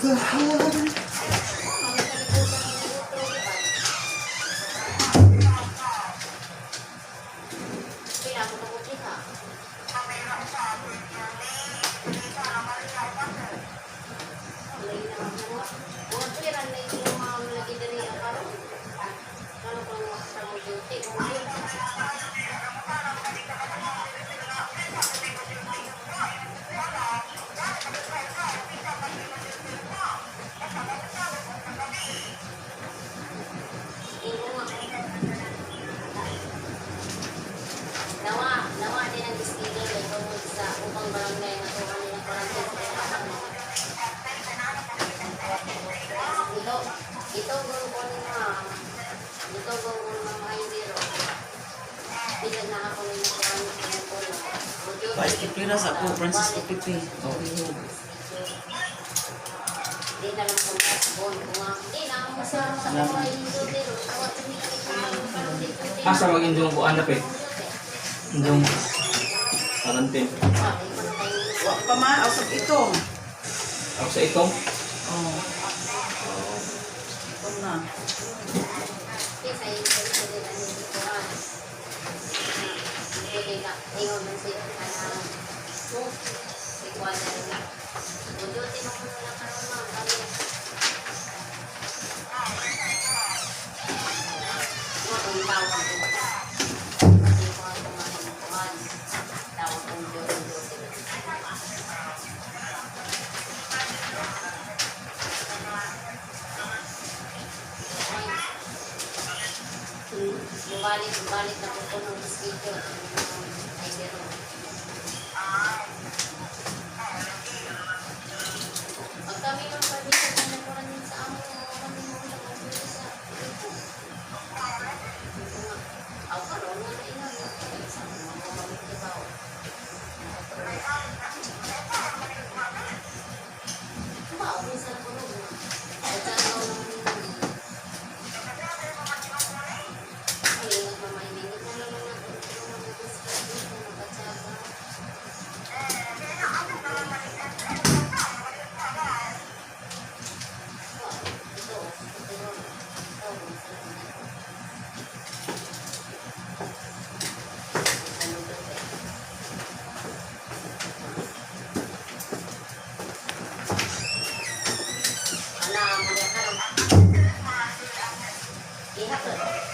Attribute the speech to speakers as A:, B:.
A: the heart.
B: Mga kalibutan ng utro, di ba? Pila mo kabuti ha? Lay na ako. Mga pira na yung mga lagi diri ang karon. Ano kung mga sa mga duty? Ingo nga. Nawa, nawa din ang schedule eh, tungod sa upang barangay na tuwa nila quarantine sa mga. Ito, ito gong ko ni ma'am. Ito gong ko ni ma'am Ivy. Bilang na ako ni ma'am ko.
C: Vice Pira sa ako, Francisco Pipi. Oh, ihog.
B: Di na lang kung bon. Kung ang di na ako masarap sa mga indo pero tawa
D: Asa mag indong buwan na pe? Indong quarantine.
C: Wa pa ma, usap ito.
D: Ako sa itong.
C: Oh. Ito na.
B: Bumalik, bumalik na po ng mosquito. Ay, pero. Pag kami yung pamilya na nakuran din sa amo, kami mo lang ang pwede sa ito. Ito nga. Aw, karon nga na ina. Sa mga mamit ba? Ba, minsan ko nung. At sa ano, ay, ingat mama, ingat na lang natin. Pero mga biscuit, mga katsaga. Ito, ito, ito, Ana, mga karon. Iha to.